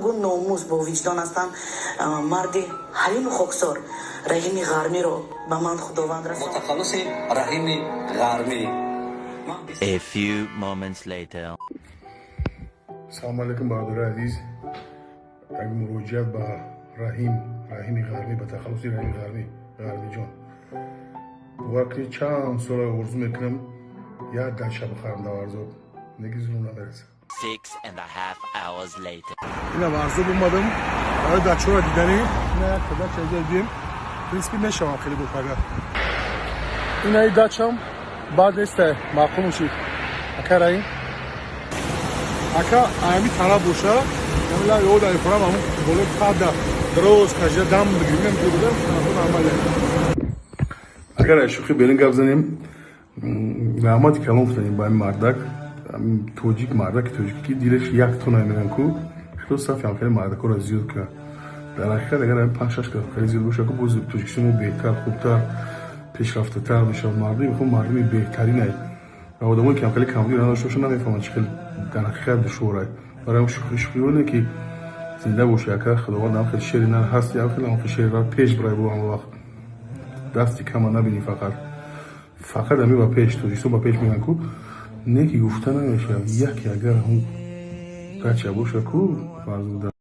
Нангу номус, бо виҷдон ҳастанд. Марди ҳалиму хоксор Раҳими Ғармиро ба ман Худованд Бо расонд. тахаллуси Раҳими Ғармӣ. A few moments later. Салому алейкум, бародари азиз. Як муроҷиат ба Раҳим, Раҳими Ғармӣ, ба тахаллуси Раҳими Ғармӣ. Ғармиҷон, бовар кунед, чанд сола орзу мекунам як дача бихарам дар Варзоб, неги зурум намерасад. 6.5 hours later. Ина Варзоб омадам барои дачаро диданӣ. Ина як дача иҷа дидем, в принципе мешавам хеле бопага. Инаи дачам бад неста, маъқул мешид. Ака Раҳим, ака, ами тараф боша, намила ёда мехӯрам, ам болои пада дроз кажида дам бигирем, будам нормально. Агар аз шӯхӣ берин гап занем, раҳмати калон гуфтанем ба ин мардак, тоҷик, мардаки тоҷикӣ, ки дилаш як тона меган ку хело сафи ҳам хеле мардакҳоро зиёд кунад. Дар ҳақиқат, агар ҳамин панҷ шаш хеле зиёд боша ку, боз Тоҷикистони мо беҳтар, хубтар, пешрафтатар мешавад. Мардуми хуб, мардуми беҳтаринай ва одамое ки ҳам хеле камбудӣ надошта бошанд, намефаҳманд, чӣ хел дар ҳақиқат душворай. Барои ҳам шӯхӣ шӯхиёне ки зинда бошӣ, ака. Худованд ҳам хел шери нар ҳасти, ҳам хел ҳам хел шери нар пеш барай, бо ҳама вақт дасти кама набинӣ, фақат фақат ами ба пеш, Тоҷикистон ба пеш мегӯянд ку, не ки гуфта намешавад. Яке агар ҳам дача боша ку, фарзуда.